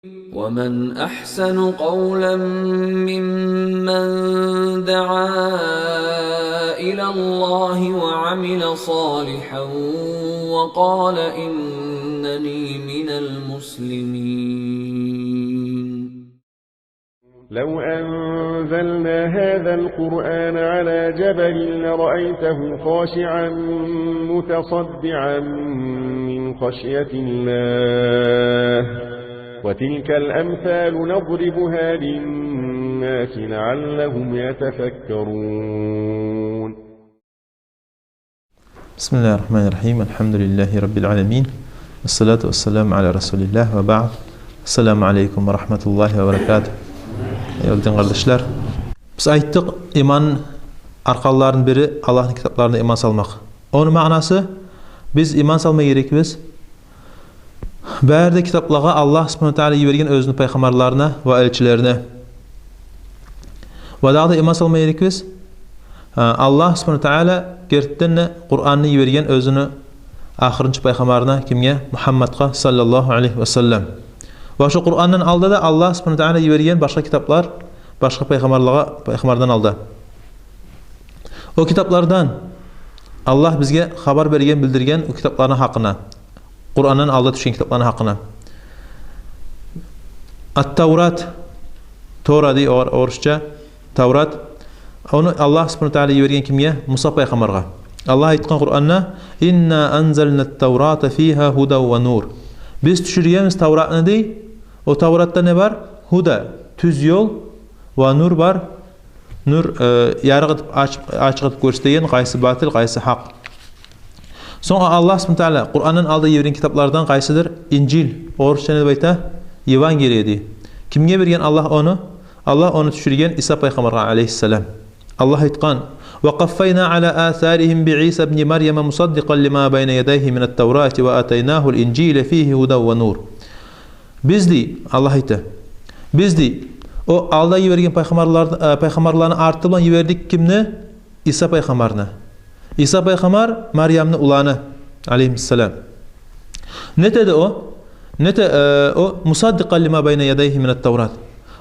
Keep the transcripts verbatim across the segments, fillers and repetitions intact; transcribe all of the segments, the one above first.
ومن أحسن قولا ممن دعا إلى الله وعمل صالحا وقال إنني من المسلمين. لو أنزلنا هذا القرآن على جبل لرأيته خاشعا متصدعا من خشية الله. وتلك الأمثال نضربها للناس لعلهم يتفكرون. بسم الله الرحمن الرحيم. الحمد لله رب العالمين. والصلاة والسلام على رسول الله وبعد. السلام عليكم ورحمة الله وبركاته. Аявлу дин къардашлар, биз айтдыкъ, иман арканларыны бири Аллагьны китапларына иман салмакъ. Ону маънасы, биз иман салма герекбиз бары да китаплагъа, Аллагь субгьанагьу ва тагьала йиберген оьзюню пайхаммарларына ва элчилерине. Ва дагъы да иман салма герекбиз, а, Аллагь субгьанагьу ва тагьала гертиден де Къуранны йиберген оьзюню ахырынчы пайхаммарына, кимге? Мугьаммадгъа, саллаллагьу алайгьи ва саллам. Ва шо Къурандан алда да Аллагь субгьанагьу ва тагьала йиберген башгъа китаплар, башгъа пайхаммарлагъа, пайхаммардан алда. О китаплардан, Аллагь бизге хабар берген, билдирген о китапланы гьакъына, Къурандан алда тюшген китапланы гьакъына. Ат-Таврат, Тора дей ор-, орусча, Таврат. Ону Аллагь субгьанагьу ва тагьала йиберген кимге? Муса пайхаммаргъа. Аллагь айтгъан Къуранда: «Инна анзална ат-Таврата фигьа гьудан ва нур». Биз тюшюргенбиз Тавратны дей. О Тавратда не бар? Гьуда, тюз ёл, ва нур бар, нур, э, ярыкъ этип, ачыкъ, ачыкъ этип гёрсетеген, къайсы батил, къайсы гьакъ. Сонг Аллагь субгьанагьу ва тагьала Къурандан алда йиберген китаплардан къайсыдыр? Инжил. Орусча не деп айта? Евангелие дей. Кимге берген Аллагь ону? Аллагь ону тюшюрген Иса пайхаммаргъа, алайгьиссалам. Аллагь айтгъан: «Ва къаффайна аля асаригьим би Иса ибни Марьяма мусаддикъан лима байна ядайгьи минат-Таврати ва атайнагьул инжиля фигьи гьудан ва нур». Биз дей, Аллагь айта, биз дей, о алда йиберген пайхаммарлар, э, пайхаммарланы арты булан йибердик кимни? Иса пайхаммарны. Иса пайхаммар Марьямны уланы, алайгьиссалам. Нетеди о? Нете, э, о, мусаддикъан лима байна ядайгьи минат-Таврат.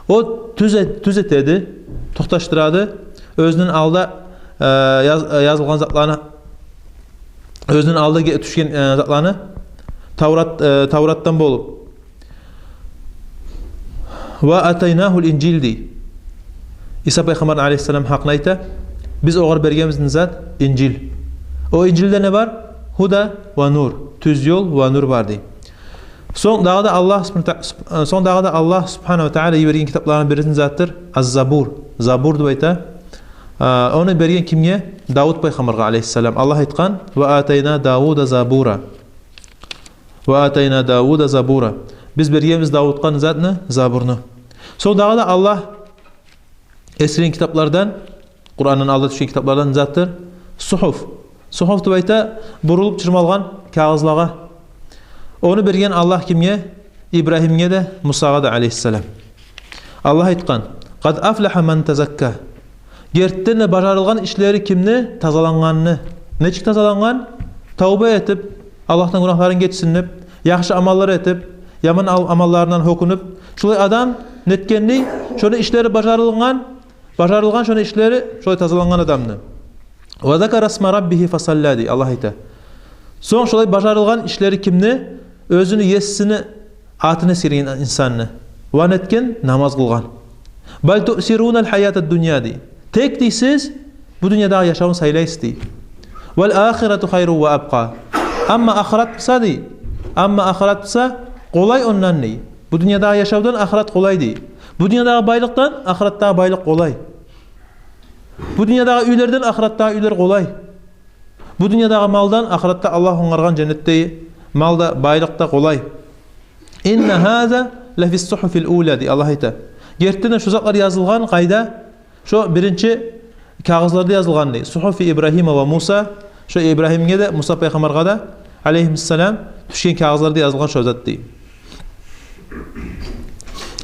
О тюзе-, тюзетеди, токъташдырады оьзюню алда, э, яз-, э, язылгъан затланы, оьзюню алда ге-, тюшген, э, затланы, Таврат, э, Тавратдан болуп. «Ва атайнагьул инжил» дей. Иса пайхаммар алайгьиссалам гьакъын айта. Биз огъар бергенбиз не зат? Инжил. О Инжилде не бар? Гьуда ва нур. Тюз ёл ва нур бар дей. Сонг дагъы да Аллагь субгьана-, э, сонг дагъы да Аллагь субгьанагьу ва тагьала йиберген китапланы бириси не затдыр? Аз-Забур. Забур деп айта. Э, ону берген кимге? Давуд пайхаммаргъа алайгьиссалам. Аллагь айтгъан: «Ва атайна Давуда забура». «Ва атайна Давуда забура». Биз бергенбиз Давудгъа не затны? Забурну. Сонг дагъы да Аллагь эсгерген китаплардан, Къурандан алда тюшген китаплардан не затдыр? Сугьуф. Сугьуф деп айта бурулуп чырмалгъан кагъызлагъа. Ону берген Аллагь кимге? Ибрагьимге де, Мусагъа да алайгьиссалам. Аллагь айтгъан: «Къад афлагьа ман тазакка». Гертиден де бажарылгъан ишлери кимни? Тазалангъанны. Нечик тазалангъан? Тавба этип, Аллагьдан гюнагьларын гечсин деп, яхшы амаллар этип, яман ал-, амалларындан гьёкюнюп, шолай адам нетгенни, шону ишлери бажарылгъан, бажарылгъан шону ишлери, шолай тазалангъан адамны. «Ва закара исма раббигьи фасалла» дей, Аллагь айта. Сонг шолай бажарылгъан ишлери кимни? Оьзюню есини атын эсгерген инсанны. Ва нетген? Намаз къылгъан. «Бал туъсирунал гьаятад дунья» дей. Тек дей сиз бу дюньядагъы яшавну сайлайсыз дей. «Вал ахирату хайрун ва абкъа». Амма ахырат буса дей, амма ахырат буса къолай ондан дей. Бу дюньядагъы яшавдан ахырат къолай дей. Бу дюньядагъы байлыкъдан ахыратдагъы байлыкъ къолай. Бу дюньядагъы уьйлерден ахыратдагъы уьйлер къолай. Бу дюньядагъы малдан ахыратда Аллагь онгаргъан женнетдеги мал да, байлыкъ да къолай. «Инна гьаза ла фис сугьуфил уля» дей, Аллагь айта. Гертиден де шо затлар язылгъан къайда? Шо биринчи кагъызларда язылгъан дей. «Сугьуфи Ибрагьима ва Муса». Шо Ибрагьимге де, Муса пайхаммаргъа да, алайгьимиссалам, тюшген кагъызларда язылгъан шо зат дей.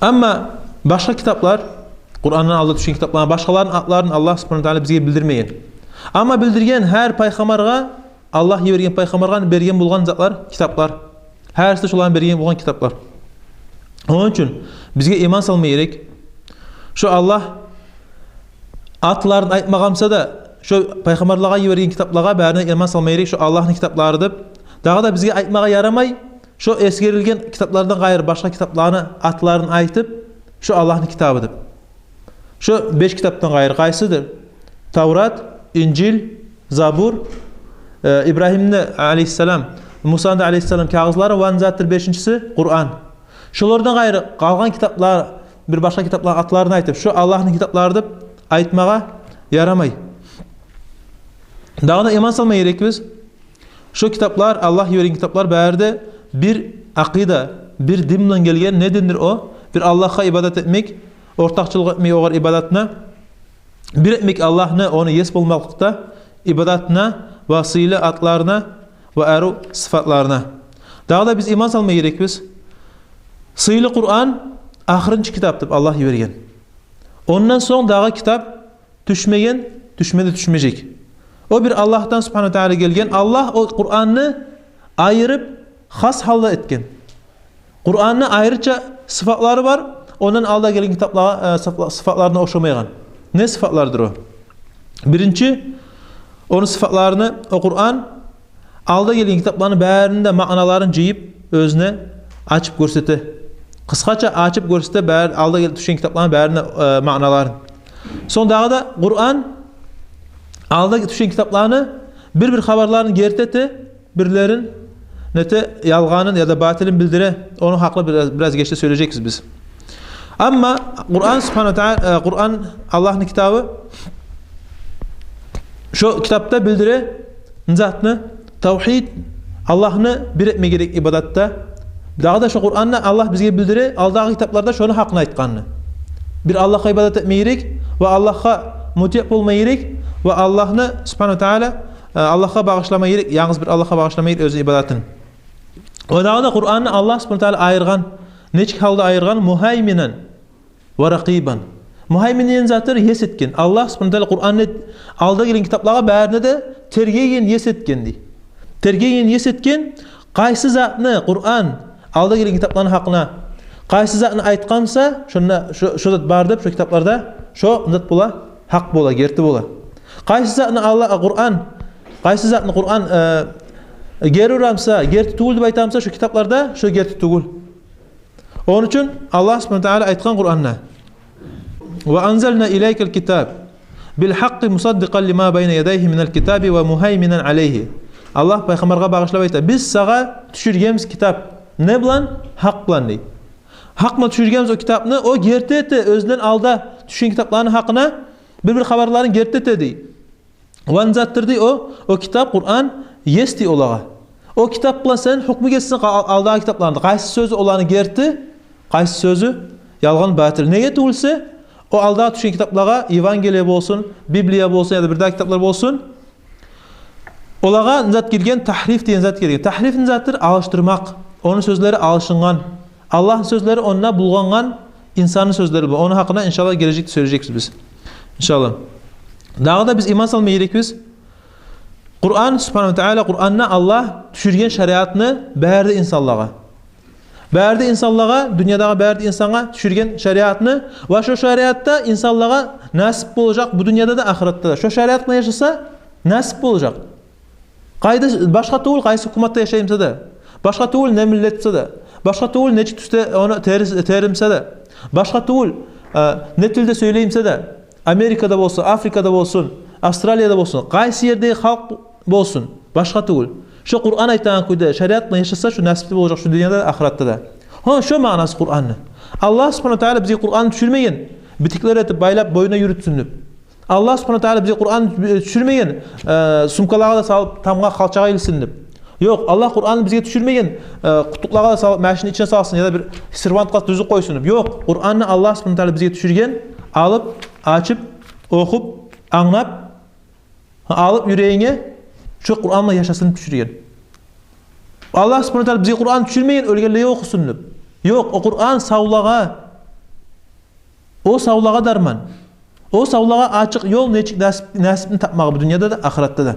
Амма башгъа китаплар, Къурандан алда тюшген китаплар, башгъаларыны атларын Аллагь субгьанагьу ва тагьала бизге билдирмеген. Амма билдирген гьар пайхаммаргъа, Аллагь йиберген пайхаммаргъа берген болгъан затлар, китаплар. Гьариси де шоланы берген болгъан китаплар. Ону учун бизге иман салма герек. Шо Аллагь атларын айтмагъа буса да, шо пайхаммарлагъа йиберген китаплагъа барына иман салма герек, шо Аллагьны китаплары деп. Дагъы да бизге айтмагъа ярамай, шо эсгерилген китаплардан къайры башгъа китапланы атларын айтып, шо Аллагьны китабы деп. Шо беш китаптан къайры къайсыдыр? Таврат, Инжил, Забур, э, Ибрагьимни алейгьиссалам, Мусаны да алейгьиссалам кагъызлары, ва не затдыр бешинчиси? Къуран. Шолардан къайры къалгъан китаплар, бир башгъа китапланы атларын айтып, шо Аллагьны китаплары деп айтмагъа ярамай. Дагъы да иман салма герекбиз. Шо китаплар, Аллагь йиберген китаплар бары да бир акъида, бир дин булан гелген. Не диндир о? Бир Аллагьгъа ибадат этмек, ортакъчылыкъ этмей огъар ибадатына, бир этмек Аллагьны, ону ес болмакълыкъда, ибадатына ва сыйлы атларына ва арив сыфатларына. Дагъы да биз иман салма герекбиз. Сыйлы Къуран ахырынчы китап деп Аллагь йиберген. Ондан сонг дагъы китап тюшмеген, тюшме де тюшмежек. О бир Аллагьдан субгьанагьу ва тааля гелген. Аллагь о Къуранны айырып, хас гьалда этген. Къуранны айрыча сыфатлары бар, ондан алда гелген китаплагъа, э, сыфа-, сыфатларына ошамайгъан. Не сыфатлардыр о? Биринчи, ону сыфатларыны, о Къуран алда гелген китапланы барыны да маъналарын жыйып, оьзюне ачып гёрсете. Къысгъача ачып гёрсете бары, алда гел-, тюшген китапланы барыны, э, маъналарын. Сонг дагъы да Къуран алда тюшген китапланы бир-бир хабарларын герти эте, бирлерин нете, ялгъанын яда батылын билдире. Ону гьакъында бираз, бираз гечде сёйлежекбиз биз. Амма Къуран субгьанагьу ва тааля, э, Къуран, Аллагьны китабы, шо китапда билдире не затны? Тавгьид, Аллагьны бир этме герек ибадатда. Дагъы да шо Къуранда Аллагь бизге билдире, алдагъы китапларда шону гьакъында айтгъанны. Бир Аллагьгъа ибадат этме герек ва Аллагьгъа мутиъ болма герек ва Аллагьны субгьанагьу ва тааля, э, Аллагьгъа багъышлама герек, янгыз бир Аллагьгъа багъышлама герек оьзюню ибадатын. Ва дагъы да Къуранны Аллагь субгьанагьу ва тааля айыргъан. Нечик гьалда айыргъан? Мугьайминан ва ракъибан. Мугьаймин деген затдыр ес этген. Аллагь субгьанагьу ва тааля Къуранны алда гелген китаплагъа барына да тергеген, ес этген дей. Тергеген, ес этген, къайсы затны Къуран алда гелген китапланы гьакъына, къайсы затны айтгъан буса, шонда шо, шо зат бар деп, шо китапларда, шо зат бола, гьакъ бола, герти бола. Къайсы затны Аллагь, Къуран, къайсы затны Къуран, э, гери ура буса, герти тюгюл деп айта буса, шо китапларда шо герти тюгюл. Ону учун Аллагь субгьанагьу ва тааля айтгъан Къуранда: «Ва анзална илайкал китаб бил гьакъкъи мусаддикъан лима байна ядайгьи минал китаби ва мугьайминан алайгьи». Аллагь пайхаммаргъа багъышлап айта: «Биз сагъа тюшюргенбиз китап». Не булан? Гьакъ булан дей. Гьакъ булан тюшюргенбиз о китапны, о герти эте оьзюнден алда тюшген китапланы гьакъына, бир-бир хабарларын герти эте дей. Ва не затдыр дей о, о китап, Къуран, ес дей олагъа. О китап булан сен гьукму гетсин къа-, алдагъы китапланы. Къайсы сёзю оланы герти, къайсы сёзю ялгъан, батыл. Неге тюгюл буса, о алдагъы тюшген китаплагъа, Евангелие болсун, Библия болсун яда бирдагъы китаплар болсун, олагъа не зат гирген? Тагьриф деген зат гирген. Тагьриф не затдыр? Алышдырмакъ. Ону сёзлери алышынгъан. Аллагьны сёзлери онда булгъангъан, инсанны сёзлери бу. Ону гьакъында, иншаллагь, гележекде сёйлежекбиз биз. Иншаллагь. Дагъы да биз иман салма герекбиз. Къуран, субгьанагьу ва тааля, Къуранда Аллагь тюшюрген шариатны бары да инсанлагъа. Бары да инсанлагъа, дюньядагъы бары да инсангъа тюшюрген шариатны, ва шо шариатда инсанлагъа насип болажакъ бу дюньяда да, ахыратда да. Шо шариат булан яшаса, насип болажакъ. Къайда, башгъа тюгюл къайсы гьукуматда яшай буса да, башгъа тюгюл не миллет буса да, башгъа тюгюл нечик тюсде ону тери, тери буса да, башгъа тюгюл, э, не тилде сёйлей буса да, Америкада болсун, Африкада болсун, Австралияда болсун, къайсы ердеги халкъ болсун, башгъа тюгюл. Шо Къуран айтагъан кюйде шариат булан яшаса, шо насипли болажакъ шо дюньяда да, ахыратда да. Гьа, шо маънасы Къуранны. Аллагь субгьанагьу ва тааля бизге Къуран тюшюрмеген битиклер этип, байлап, боюна юрютсюн деп. Аллагь субгьанагьу ва тааля бизге Къуран тюшюрмеген, э, сумкалагъа да салып, тамгъа, халчагъа илсин деп. Ёкъ, Аллагь Къуранны бизге тюшюрмеген, э, къутукълагъа да салып, машинни ичине салсын яда бир сервантгъа тюзюп къойсун деп. Ёкъ, Къуранны Аллагь субгьанагьу ва тааля бизге тюшюрген, алып, ачып, охуп, англап, алып юрегинге, шо Къуран булан яшасын деп тюшюрген. Аллагь субгьанагьу ва тааля бизге Къуран тюшюрмеген оьлгенлеге охусун деп. Ёкъ, о Къуран савлагъа. О савлагъа дарман. О савлагъа ачыкъ ёл нечик насип, насипни тапмагъа бу дюньяда да, ахыратда да.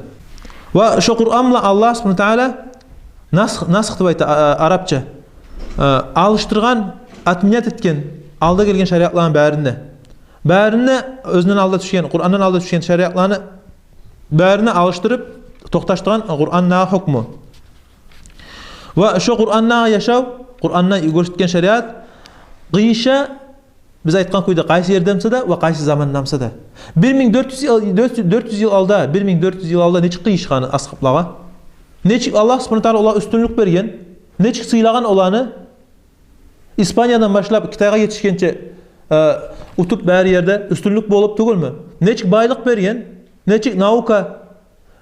Ва шо Къуран булан Аллагь субгьанагьу ва тааля насх, насх деп айта, а, а, арапча. А, алышдыргъан, отменять этген алда гелген шариатланы барын да, барын да, оьзюнден алда тюшген, Къурандан алда тюшген шариатланы барын да алышдырып токъташдыргъан Къурандагъы гьукму. Ва шо Къурандагъы яшав, Къуранда гёрсетген шариат къыйыша, биз айтгъан кюйде, къайсы ерде буса да ва къайсы заманда буса да. Бир минг дёрт юз йыл, дёрт юз, дёрт юз йыл алда, бир минг дёрт юз йыл алда нечик къыйышгъаны асгьабларгъа, нечик Аллагь субгьанагьу ва тааля оланы уьстюнлюк берген, нечик сыйлагъан оланы, Испаниядан башлап Китайгъа етишгенче, э, утуп, бары ерде уьстюнлюк болуп тюгюлмю? Нечик байлыкъ берген, нечик наука,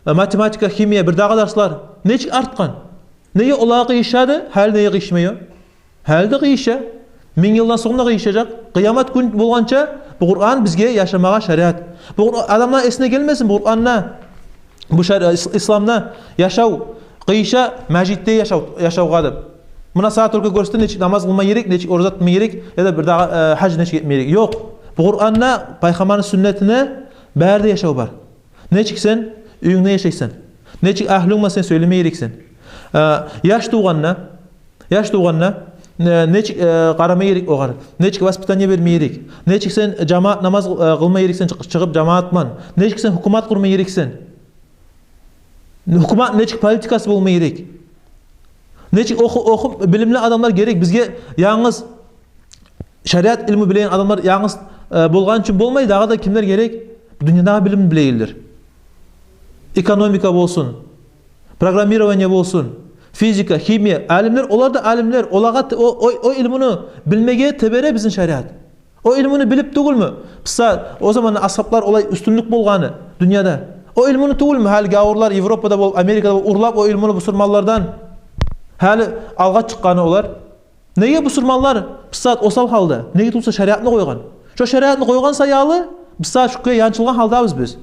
э, математика, химия, бирдагъы дарслар нечик артгъан? Неге олагъа къыйышады, гьали неге къыйышмай о? Гьали де къыйыша. Минг йылдан сонг да къыйышажакъ. Къыямат гюн болгъанча бу Къуран бизге яшамагъа шариат. Бу Къуран, адамланы эсине гелмесин бу Къуранда, бу шари-, ис-, исламда яшав къыйыша межитде яшав, яшавгъа деп. Муна сагъа только гёрсетди нечик намаз къылма герек, нечик ораза тутма герек, яда бирдагъы, э, гьаж нечик этме герек. Ёкъ. Бу Къуранда, пайхаммарны сюннетинде бары да яшав бар. Нечик сен уьюнгде яшайсан, нечик агьлюнг булан сен сёйлеме герексен. Э, яш тувгъанда, яш тувгъанда, э, нечик, э, къарама герек огъар, нечик воспитание берме герек, нечик сен жамаат намаз, э, къылма герексен, чыгъ-, чыгъып жамаат булан, нечик сен гьукумат къурма герексен. Гьукумат нечик политикасы болма герек. Нечик оху-, охуп билимли адамлар герек бизге, янгыз шариат илму билеген адамлар янгыз, э, болгъан учун болмай, дагъы да кимлер герек? Дюньядагъы билимни билегенлер. Экономика болсун, программирование болсун, физика, химия, алимлер, олар да алимлер, олагъа т-, о, о, о илмуну билмеге тебере бизин шариат. О илмуну билип тюгюлмю? Биз сагъа, о заманда асгьаблар олай уьстюнлюк болгъаны дюньяда. О илмуну тюгюлмю? Гьали гавурлар Европада болуп, Америкада болуп, урлап о илмуну бусурманлардан гьали алгъа чыкъгъаны олар. Неге бусурманлар биз сагъа осал гьалда? Неге тюгюл буса шариатны къойгъан. Шо шариатны къойгъан саялы биз сагъа шо кюйге янчылгъан гьалдабыз биз.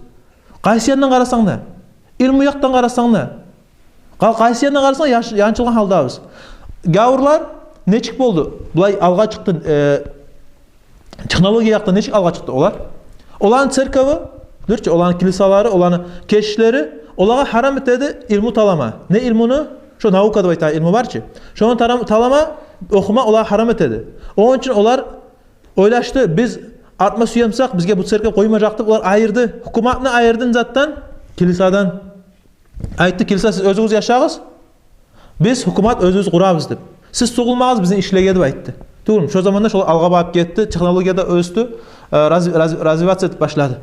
Къайсы яндан къарасанг да, илму якъдан къарасанг да, къа-, къайсы яндан къарасанг да, яш-, янчылгъан гьалдабыз. Гавурлар нечик болду? Булай алгъа чыкъды, э, технология якъда нечик алгъа чыкъды олар? Оланы церкову, дюрчю, оланы килисалары, оланы кешишлери олагъа гьарам этеди илму талама. Не илмуну? Шо наука деп айтагъан илму бар чы. Шону тарам-, талама, охума олагъа гьарам этеди. Ону учун олар ойлашды, биз артма сюе бусакъ, бизге бу церковь къоймажакъ деп, олар айырды. Гьукуматны айырды затдан, килисадан. Айтды: «Килиса, сиз оьзюгюз яшагъыз, биз, гьукумат, оьзюбюз къурабыз», — деп. «Сиз тюгюлмагъыз бизин ишлеге», — деп айтды. Тюгюлмю? Шо заманда шолар алгъа барып гетди, технология да оьсдю, э, разви-, разви-, развиваться этип башлады.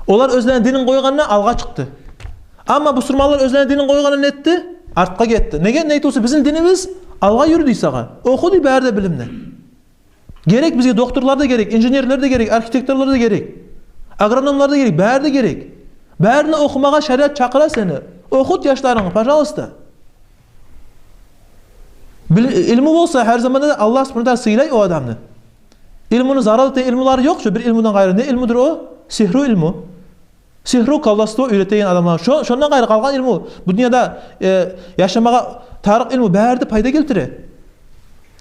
Олар оьзлени динин къойгъанда алгъа чыкъды. Амма бусурманлар оьзлени динин къойгъанда не этди? Артгъа гетди. Неге? Неге тюгюл буса бизин динибиз алгъа юрюй дей сагъа. Оху дей бары да билимни. Герек бизге докторлар да герек, инженерлер де герек, архитекторлар да герек, агрономлар да герек, бары да герек. Барына охумагъа шариат чакъыра сени. Охут яшларынгны, пожалуйста. Бил-, илму болса, гьар заманда да Аллагь субгьанагьу ва тааля сыйлай о адамны. Илмуну зарал этеген илмулары ёкъ чу бир илмудан къайры. Не илмудур о? Сигьру илму. Сигьру, колдовство уьйретеген адамлар. Шо-, шондан къайры къалгъан илму, бу дюньяда, э, яшамагъа тарыкъ илму, бары да пайда гелтире.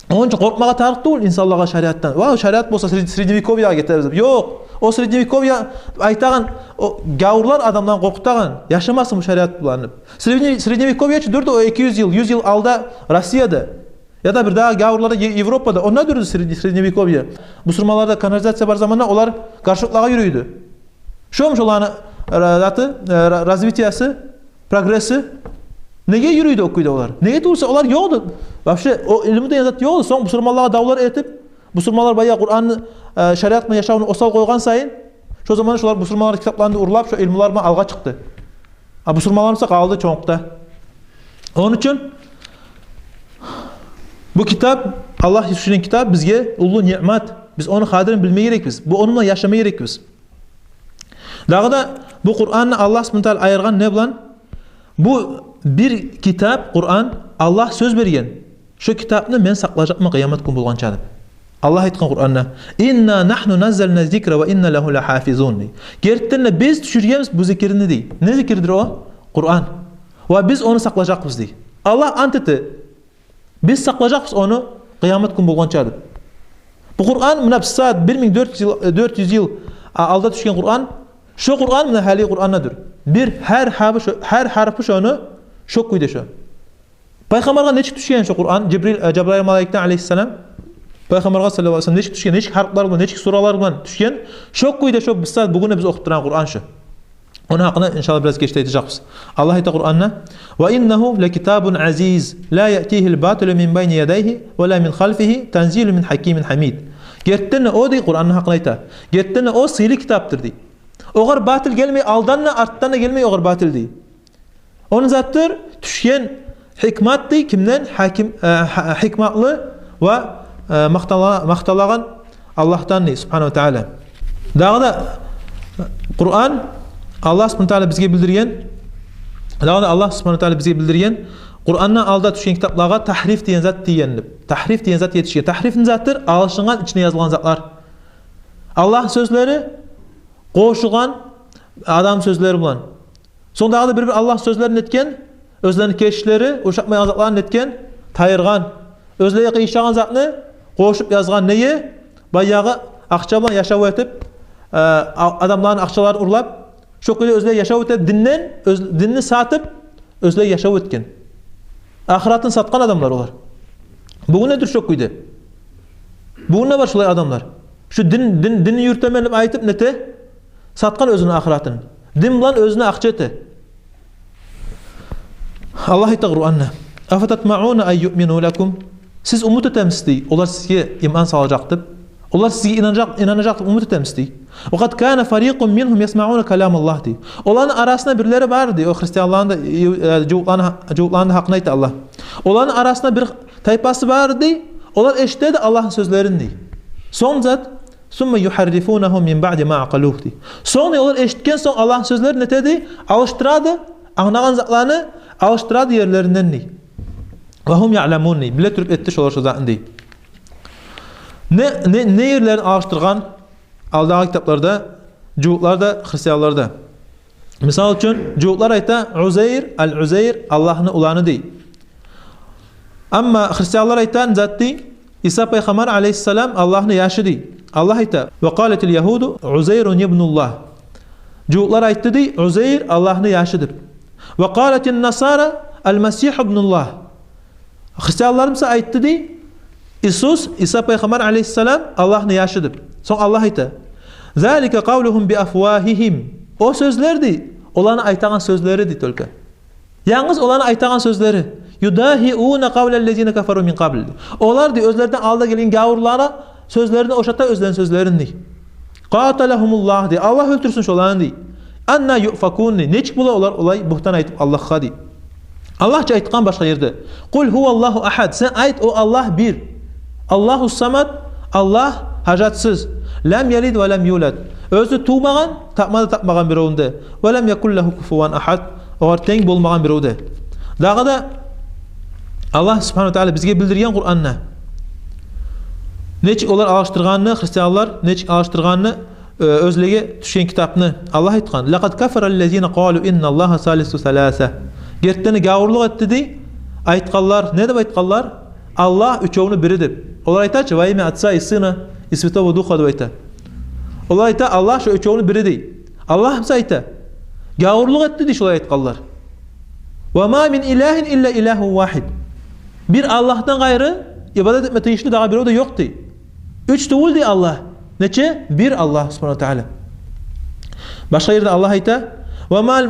Ону учун къоркъмагъа тарыкъ тюгюл инсанлагъа шариатдан. «Вав, шариат болса сред-, средневековьягъа гетербиз», — деп. Ёкъ. О средневековье айтагъан, о гавурлар адамланы къоркъутагъан, яшамасын бу шариат булан деп. Средне-, средневековье чы дюрдю о эки юз йыл, юз йыл алда Россияда. Яда бирдагъы гавурларда, Е-, Европада, онда дюрдю сред-, средневековье. Бусурманларда канализация бар заманда олар горшоклагъа юрюйдю. Шо-, шоланы ра-, заты, э, ра-, развитиясы, прогресси. Неге юрюйдю о кюйде олар? Неге тюгюл буса олар ёкъду. Вообще, о илму деген зат ёкъду. Сонг бусурманлагъа давлар этип, бусурманлар баягъы Къуранны, э, шариат булан яшавну осал къойгъан сайын, шо заманда шолар бусурманлар китапланы урлап, шо илмулар булан алгъа чыкъды. А бусурманлар буса къалды чонкъда. Ону учун бу китап, Аллагь тюшюрген китап бизге уллу ниъмат. Биз ону къадрин билме герекбиз. Бу, ону булан яшама герекбиз. Дагъы да бу Къуранны Аллагь субгьанагьу ва тааля айыргъан не булан? Бу бир китап, Къуран, Аллагь сёз берген: «Шо китапны мен сакълажакъман къыямат гюн болгъанча», — деп. Аллагь айтгъан Къуранда: «Инна нагьну наззална зикра ва инна лагьу лагьафизун», — дей. «Гертиден де биз тюшюргенбиз бу зикирни», — дей. Не зикирдир о? Къуран. «Ва биз ону сакълажакъбыз», — дей. Аллагь ант эте: «Биз сакълажакъбыз ону къыямат гюн болгъанча», — деп. Бу Къуран, муна, бу сагьат бир минг дёрт юз йыл, э, дёрт юз йыл, а, алда тюшген Къуран. Шо Къуран, муна, гьали Къурандыр. Бир гьар гьарпы шо-, гьар гьарпы шону шо кюйде шо. Пайхаммаргъа нечик тюшген шо Къуран? Жибрил, э, Жабраил малайикден, алейгьиссалам. Пайхаммаргъа саллаллагьу алайгьи ва саллам нечик тюшген, нечик гьарплар булан, нечик суралар булан тюшген, шо кюйде шо бизге бугюн биз охутуп турагъан Къуран шо. Ону гьакъында иншаллагь бираз гечде айтажакъбыз. Аллагь айта Къуранда: "Ва иннагьу лакитабун азиз, ла яътигьил батилу мин байни ядайгьи ва ла мин халфигьи, танзилун мин гьакимин гьамид". Гертиден де о, дей, Къуранны гьакъында айта. Гертиден де о сыйлы китапдыр, дей. Огъар батил гелмей, алдан да, артдан да гелмей огъар батил, дей. Ону затдыр тюшген гьикмат, дей, кимден? Гьаким, э, гьа-, гьикматлы ва, э, макътала-, макъталагъан Аллагьдан, дей, субгьанагьу ва таала. Дагъы да Къуран, Аллагь субгьанагьу ва таала бизге билдирген, дагъы да Аллагь субгьанагьу ва таала бизге билдирген, Къурандан алда тюшген китаплагъа тагьриф деген зат тийген деп. Тагьриф деген зат етишген. Тагьриф не затдыр? Алышынгъан, ичине язылгъан затлар. Аллагьны сёзлери къошулгъан адам сёзлери булан. Сонг дагъы да бир-бир Аллагьны сёзлерин нетген, оьзлерини кесиплери ушатмайгъан затларын нетген, тайдыргъан. Оьзлеге къыйышагъан затны къошуп язгъан. Неге? Баягъы акъча булан яшав этип, э, а-, адамланы акъчаларын урлап, шо кюйде оьзлеге яшав этип, динден, оьз-, динни сатып, оьзлеге яшав этген. Ахыратын сатгъан адамлар олар. Бугюн недир шо кюйде? Бугюн де бар шолай адамлар. Шу дин, дин, динни юрютемен деп айтып, нете? Сатгъан оьзюню ахыратын. Дин булан оьзюне акъча эте. Аллагь айта Къуранда: "Афататмауна ан юъмину лакум?" Сиз умут этемисиз, дей, олар сизге иман салажакъ деп? Олар сизге инанажакъ, инанажакъ деп умут этемисиз, дей. "Ва къад кана фарикъун мингьум ясмауна каламаллагь", дей. Оланы арасында бирлери бар, дей, о христианланы да, э, жугьутланы, жугьутланы да гьакъын айта Аллагь. Оланы арасында бир тайпасы бар, дей, олар эшитеди Аллагьны сёзлерин, дей. Сонг зат, "сумма югьаррифунагьу мин баъди ма акъалугь", дей. Сонг, дей, олар эшитген сонг Аллагьны сёзлерин нетеди? Алышдырады, англагъан затланы алышдырады ерлеринден, дей. "Ва гьум яъламун", дей. Биле туруп этди шолар шо затны, дей. Не, не, не ерлерин алышдыргъан алдагъы китапларда жугьутлар да, христианлар да? Мисал учун, жугьутлар айта, Узайр, ал-Узайр Аллагьны уланы, дей. Амма христианлар айтагъан зат, дей, Иса пайхаммар алайгьиссалам Аллагьны яшы, дей. Аллагь айта: "Ва къалатил ягьуду Узайрун ибнуллагь". Жугьутлар айтды, дей, Узайр Аллагьны яшы деп. "Ва къалатин насара ал-Масигь ибнуллагь". Христианлар буса айтды, дей, Иисус, Иса пайхаммар алайгьиссалам Аллагьны яшы деп. Сонг Аллагь айта: "Залика къавлугьум би афвагьигьим". О сёзлер, дей, оланы айтагъан сёзлери, дей, только. Янгыз оланы айтагъан сёзлери. "Юдагьиуна къавлаллазина кафару мин къабл". Олар, дей, оьзлерден алда гелген гавурланы сёзлерине ошата оьзлерини сёзлерин, дей. "Къаталагьумуллагь", дей. Аллагь оьлтюрсюн шоланы, дей. "Анна юъфакун", дей. Нечик бола олар олай бугьтан айтып Аллагьгъа, дей. Аллагь чы айтгъан башгъа ерде: "Къул гьуваллагьу агьад". Сен айт, о Аллагь бир. "Аллагьус самад", Аллагь гьажатсыз. "Лам ялид ва лам юлад". Оьзю тувмагъан, тапма да тапмагъан биревню де. "Ва лам якун лагьу куфуван агьад". Огъар тенг болмагъан бирев де. Дагъы да Аллагь субгьанагьу ва таала бизге билдирген Къуранда. Нечик олар алышдыргъанны, христианлар нечик алышдыргъанны, э, оьзлеге тюшген китапны. Аллагь айтгъан: "Лакъад кафараллазина къалу инналлагьа салису саласа". Гертиден де гавурлукъ этди, дей, айтгъанлар. Не деп айтгъанлар? Аллагь уьчевню бири деп. Олар айта чы: "Во имя Отца и Сына и Святого Духа", деп айта. Олар айта, Аллагь шо уьчевню бири, дей. Аллагь буса айта, гавурлукъ этди, дей, шолай айтгъанлар. "Ва ма мин илагьин илла илагьун вагьид". Бир Аллагьдан къайры ибадат этме тийишли дагъы бирев де ёкъ, дей. Уьч тюгюл, дей, Аллагь. Нече? Бир Аллагь субгьанагьу ва таала. Башгъа ерде Аллагь айта: "Ва мал,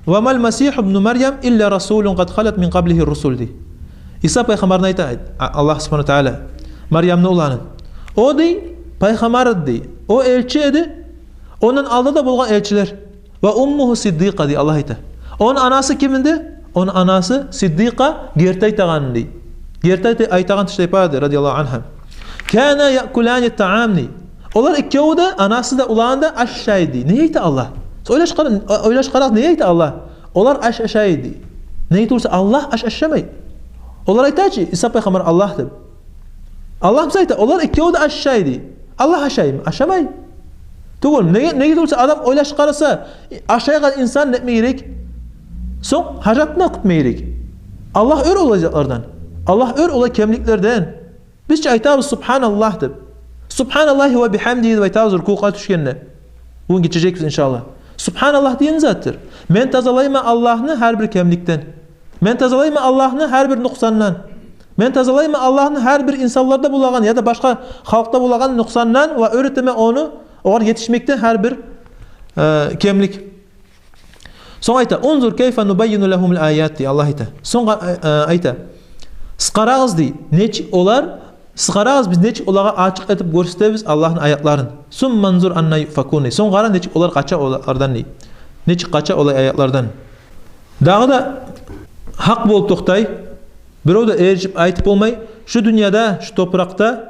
ва мал Масигьу ибну Марьям илла расулун къад халат мин къаблигьи русул", дей. Иса пайхаммарны айта, а, Аллагь субгьанагьу ва таала, Марьямны уланы. О, дей, пайхаммар эди, дей. О элчи эди. Ондан алда да болгъан элчилер. "Ва уммугьу сиддикъа", дей, Аллагь айта. Ону анасы ким эди? Ону анасы сиддикъа, герти айтагъан, дей. Герти айта-, айтагъан тиштайпа эди, радияллагьу ангьа. "Кана яъкулани таам", дей. Олар экевю де, анасы да, уланы да аш ашай эди, дей. Неге айта Аллагь? Сиз ойлаш къара-, ойлаш къарагъыз, неге айта Аллагь? Олар аш ашай эди, дей. Неге турса, Аллагь аш ашамай. Олар айта чы, Иса пайхаммар Аллагь деп. Аллагь буса айта, олар экевю де аш ашай эди. Аллагь ашаймы? Ашамай. Тюгюл, неге, неге турса, адам ойлаш къараса, ашайгъан инсан не этме герек? Сонг гьажатына кютме герек. Аллагь оьр олай затлардан. Аллагь оьр олай кемликлерден. Биз чи айтабыз "Субгьаналлагь" деп. "Субгьаналлагьи ва бигьамдигьи" деп айтабыз рукугъа тюшгенде. Бугюн гечежекбиз, иншаллагь. "Субгьаналлагь" деген затдыр. Мен тазалайман Аллагьны гьар бир кемликден. Мен тазалайман Аллагьны гьар бир нукъсандан. Мен тазалайман Аллагьны гьар бир инсанларда болагъан яда башгъа халкъда болагъан нукъсандан ва оьретемен ону, огъар етишмекден гьар бир, э, кемлик. Сонг айта: «Унзур кайфа нубаййину лагьумул аят», — дей Аллагь айта. Сонг, э, э, айта: «Сиз къарагъыз, — дей, — нечик олар, сиз къарагъыз, биз нечик олагъа ачыкъ этип гёрсетебиз Аллагьны аятларын. Сумма нзур анна юфакун, — дей. — Сонг къара, нечик олар къача олардан, — дей. — Нечик къача олар аятлардан». Дагъы да гьакъ болуп токътай, бирев де эришип айтып болмай, шу дюньяда, шу топуракъда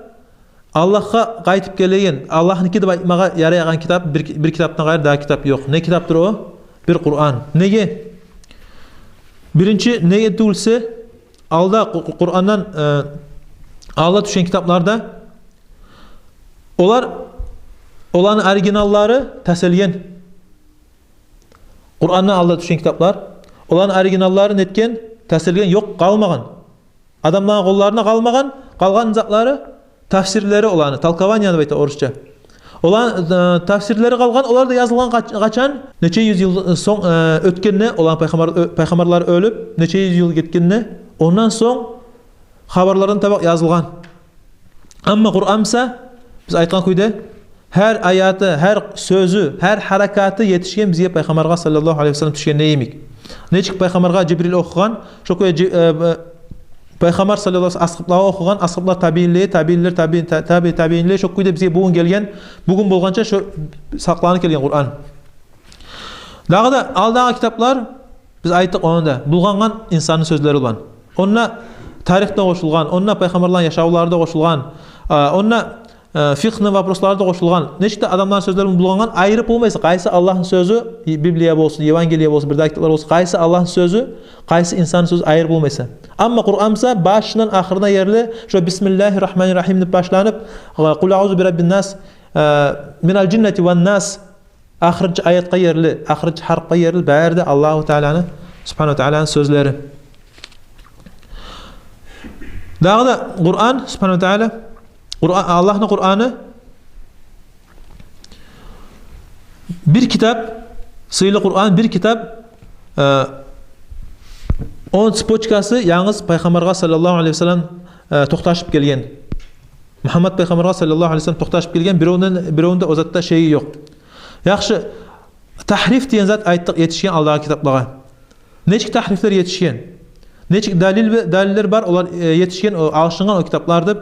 Аллагьгъа къайтып гелеген, Аллагьныки деп айтмагъа ярайгъан китап, бир, бир китапдан къайры дагъы китап ёкъ. Не китапдыр о? Бир Къуран. Неге? Биринчи, неге тюгюлсе, алда Къу-, Къу-, Къурандан, э, алда тюшген китапларда олар, оланы оригиналлары таселген. Къурандан алда тюшген китаплар, оланы оригиналлары нетген, таселген, ёкъ, къалмагъан. Адамланы къолларына къалмагъан, къалгъан затлары тафсирлери оланы, толкование деп айта орусча. Оланы, э, тафсирлери къалгъан, олар да язылгъан къач-, къачан? Нече юз йыл, э, сонг, э, оьтгенде, оланы пайхаммар-, оь-, пайхаммарлары оьлюп, нече юз йыл гетгенде, ондан сонг хабарлардан таба язылгъан. Амма Къуран буса, биз айтгъан кюйде, гьар аяты, гьар сёзю, гьар гьаракаты етишген бизге Пайхаммаргъа саллаллагьу алайгьи ва саллам тюшгенде йимик. Нечик Пайхаммаргъа Жибрил охугъан, шо кюйде Жи-, э, э, Пайхаммар саллаллагьу алайгьи ва саллам асгьабларгъа охугъан, асгьаблар табиинлеге, табиинлер таби-, та-, таби-, табиинлеге, шо кюйде бизге бугюн гелген, бугюн болгъанча шо сакъланып гелген Къуран. Дагъы да алдагъы китаплар, биз айтдыкъ, онда да булгъангъан инсанны сёзлери булан. Онда тарих де къошулгъан, онда пайхаммарланы яшавлары да къошулгъан, а, онда, а, фикъгьны вопрослары да къошулгъан. Нечик де адамланы сёзлери булан булгъангъан, айырып болмайсан, къайсы Аллагьны сёзю, Библия болсун, Евангелие болсун, бирдагъы китаплар болсун, къайсы Аллагьны сёзю, къайсы инсанны сёзю, айырып болмайсан. Амма Къуран буса башындан ахырына ерли, шо «Бисмиллагьи ррагьмани ррагьим» деп башланып, «Къул аузу би раббин нас», а, «Минал жиннати ван нас», ахырынчы аятгъа ерли, ахырынчы гьарпгъа ерли, бары да Аллагьу Тааланы, Субгьанагьу ва Тааланы сёзлери. Дагъы да Къуран, Субгьанагьу ва Таала, Къуран, Аллагьны Къураны бир китап, сыйлы Къуран, бир китап, э, ону цепочкасы янгыз Пайхаммаргъа саллаллагьу алайгьи ва саллам, э, токъташып гелген. Мугьаммат Пайхаммаргъа саллаллагьу алайгьи ва саллам токъташып гелген, биревню де, биревню де о затда шейи ёкъ. Яхшы, тагьриф деген зат, айтдыкъ, етишген алдагъы китаплагъа. Нечик тагьрифлер етишген? Нечик далил ве-, далиллер бар, олар, э, етишген, о, алышынгъан о китаплар деп.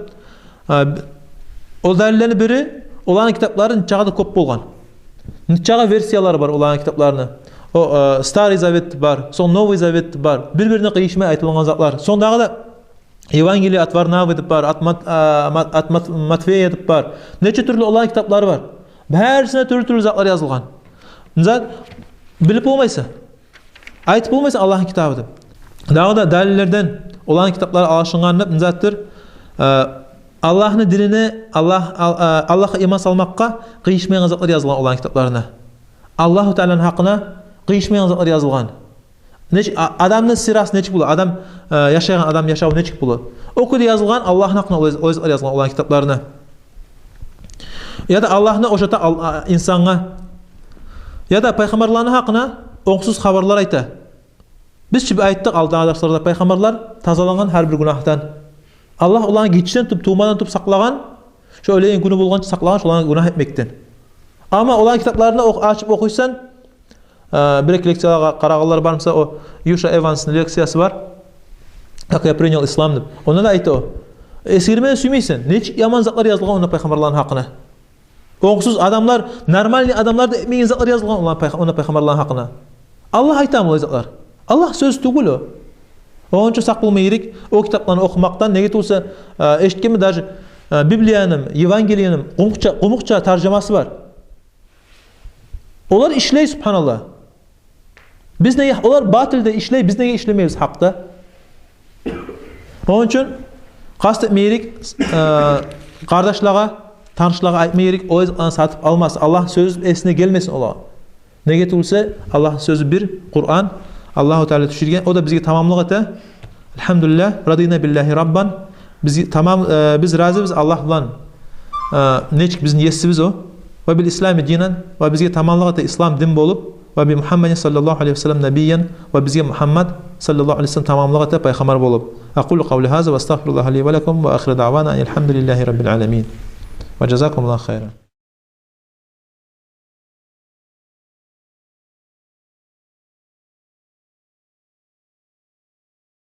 А, б-, о далиллени бири, оланы китаплары нечакъы да кёп болгъан. Нечакъы версиялары бар оланы китапларыны. О, э, Старый Завет бар, сонг Новый Завет бар. Бир-бирине къыйышмай айтылынгъан затлар. Сонг дагъы да Евангелие от Варнавы деп бар, от Мат-, а, Мат-, от Мат-, Матфея деп бар. Нече тюрлю оланы китаплары бар. Барисинде тюрлю-тюрлю затлар язылгъан. Зат билип болмайсан. Айтып болмайсан Аллагьны китабы деп. Дагъы да далиллерден оланы китаплары алышынгъан деп не затдыр? Э, Аллагьны динине, Аллагь, Ал-, э, Аллагьгъа иман салмакъгъа къыйышмайгъан затлар язылгъан оланы китапларына. Аллагьу Тааланы гьакъына къыйышмайгъан затлар язылгъан. Нечик, а-, адамны сирасы нечик бола? Адам, э, яшайгъан адам яшаву нечик бола? О кюйде язылгъан, Аллагьны гьакъына о яз-, о яз-, язылгъан оланы китапларына. Яда Аллагьны ошата ал-, а, инсангъа. Яда пайхаммарланы гьакъына онгсуз хабарлар айта. Биз чи айтдыкъ алдагъы дарсларда, пайхаммарлар тазалангъан гьар бир гюнагьдан. Аллагь оланы гиччиден тутуп, тувмадан тутуп сакълагъан, шо оьлеген гюню болгъанча сакълагъан, шоланы гюнагь этмекден. Амма оланы китапларына ох-, ачып охуйсан, э, бир-эки лекцияларгъа къарагъанлар бар буса, о Юша Эвансны лекциясы бар, «Как я принял ислам» деп. Онда да айта о. Эсгермеге сюймейсен, нечик яман затлар язылгъан онда пайхаммарланы гьакъына. Онгсуз адамлар, нормальный адамлар да этмеген затлар язылгъан онда пайха-, онда пайхаммарланы гьакъына. Аллагь айтамы олай затлар? Аллагь сёз тюгюл о. Ону учун сакъ болма герек о китапланы охумакъдан. Неге тюгюл буса, э, эшитгенмен даже, э, Библияны, Евангелияны къумукъча, къумукъча таржамасы бар. Олар ишлей, субгьаналлагь. Биз неге, олар батилде ишлей, биз неге ишлемейбиз гьакъда? Ону учун къаст этме герек, э, къардашлагъа, танышлагъа айтма герек, олай затланы сатып алмасын. Аллагьны сёзю эсине гелмесин олагъа. Неге тюгюл буса, Аллагьны сёзю бир, Къуран, Аллагьу Таала тюшюрген, о да бизге тамамлыкъ эте. Альгьамдулиллагь, радийна биллагьи раббан. Биз тамам, э, биз разибиз Аллагь булан. Э, нечик бизин есибиз о. Ва бил ислами динан, ва бизге тамамлыкъ эте ислам дин болуп. وبمحمد صلى الله عليه وسلم نبيا, ва бизге Мугьаммад саллаллагьу алайгьи ва саллам тамамлыкъ этип пайхаммар болуп. أقول قولي هذا وأستغفر الله لي ولكم وآخر دعوانا أن الحمد لله رب العالمين. وجزاكم الله خيرا.